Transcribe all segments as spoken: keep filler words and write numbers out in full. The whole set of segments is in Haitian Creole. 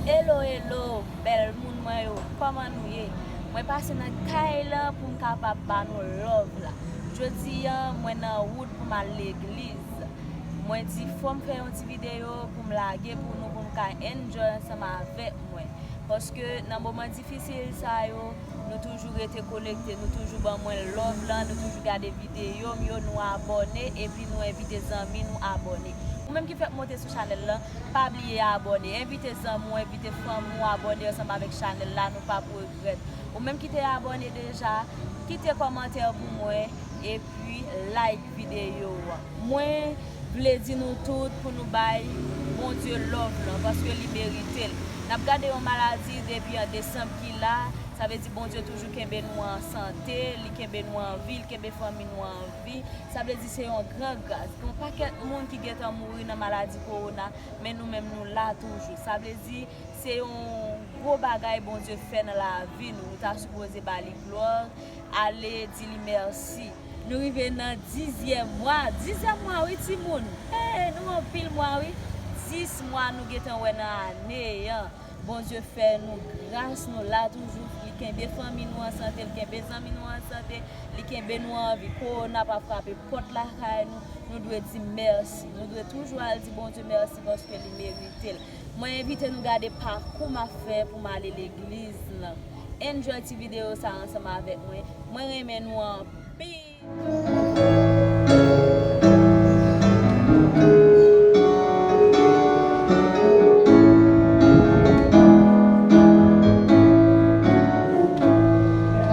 Hello, hello, bèl moun mwen yo, kòman nou ye? Mwen pase nan kay lan pou m kapab ba nou love la. Jodi a, mwen nan wout pou m al legliz. Mwen di fò m fè yon ti videyo pou m lage pou nou, pou nou ka enjoy ansanm avèk mwen. Paske nan moman difisil sa yo, nou toujou rete konekte, nou toujou ban mwen love lan, nou toujou gade videyo m yo, nou abòne, epi nou envite zanmi nou abòne. Ou menm ki fèk monte sou chanèl lan, pa bliye abòne. Envite zanmi w, envite fanmi w abòne ansanm avèk chanèl la, nou p ap regrèt. Ou menm ki te abòne deja, kite kòmantè pou mwen, epi like videyo a. Mwen vle di nou tout pou nou bay Bondye love lan, paske li merite l. N ap gade yon maladi depi an desanm ki la, sa vle di Bondye toujou kenbe nou an sante, li kenbe nou an vi, li kenbe fanmi nou an vi. Sa vle di se yon gran gras. Gen yon pakèt moun ki gentan mouri nan maladi kowona, men nou menm nou la toujou. Sa vle di se yon gwo bagay Bondye fè nan lavi nou. Nou ta sipoze ba li glwa, ale di li mèsi. Nou rive nan dizyèm mwa. Dizyèm mwa, wi, timoun. Hey, nou anpil mwa, wi. Dis mwa nou gentan wè nan ane an. Bondye fè nou gras, nou la toujou. Li kenbe fanmi nou an sante, li kenbe zanmi nou an sante, li kenbe nou an vi. Kowona pa frape pòt lakay nou. Nou dwe di mèsi. Nou dwe toujou al di Bondye mèsi paske li merite l. Mwen envite nou gade pakou m ap fè pou m ale legliz lan. Enjoy ti videyo sa ansanm avèk mwen. Mwen renmen nou anpil.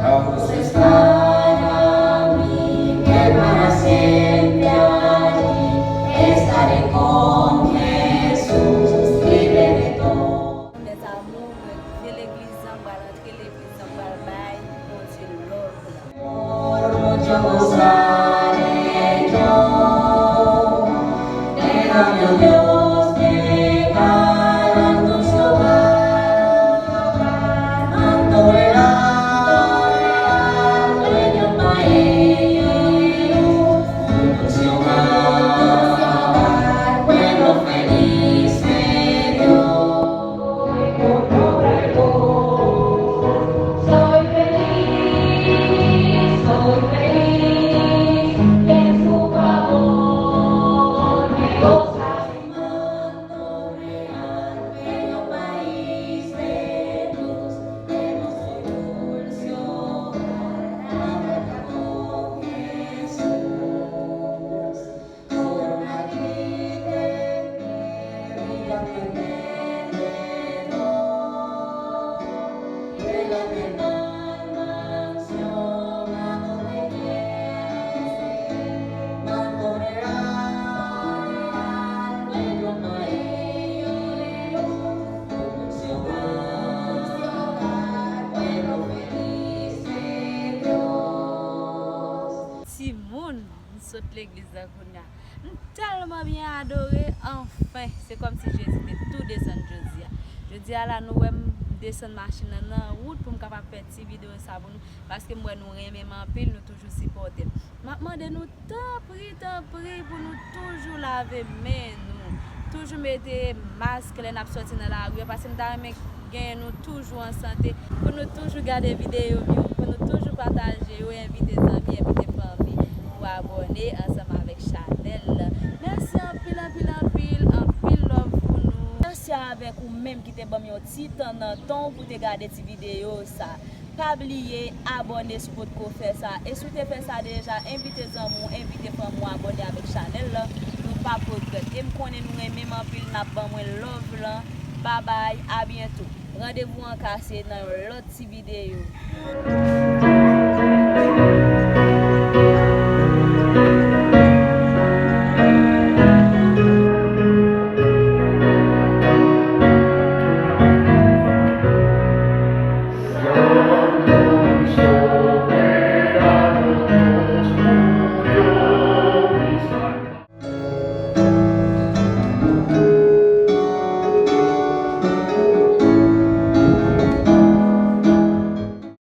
Vamos estar aquí, que para siempre allí estaré con Jesús, libre de todo. Mes amours, mwen rive legliz lan, m pral antre legliz lan, m pral bay Bondye love la. Por mucho gozaré yo de la mi Dios que para tus hogares manto real dueño país. Pueblo feliz de Dios. Soy feliz, soy feliz, en su favor me gozo. Manto real, bello país de luz, hermoso y dulce hogar, habrá con Jesús. Timoun, m sot legliz la kounye a. M tèlman byen adore, anfen, se kòmsi Jezi te tou desann jodi a. Jodi a la, nou wè m desann machin nan nan wout pou m kapab fè ti videyo sa pou nou, paske m wè nou renmen m anpil, nou toujou sipòte m. M ap mande nou tanpri, tanpri pou nou toujou lave men nou. Toujou mete mask lè n ap sòti nan lari a, paske m ta renmen genyen nou toujou an sante, pou nou toujou gade videyo m yo, pou nou toujou pataje yo, envite zanmi, envite fanmi pou abòne ansanm avèk chanèl la. Mèsi anpil, anpil, anpil, anpil love pou nou. Mèsi avèk ou menm ki te ban m yon ti tan nan tan w pou te gade ti videyo sa. Pa bliye abòne si w potko fè sa. E si w te fè sa deja, envite zanmi w, envite fanmi w abòne avèk chanèl lan. Nou p ap regrèt. E m konnen nou renmen m anpil, n ap ban mwen love lan. Babay, a byento. Randevou an kase nan yon lòt ti videyo.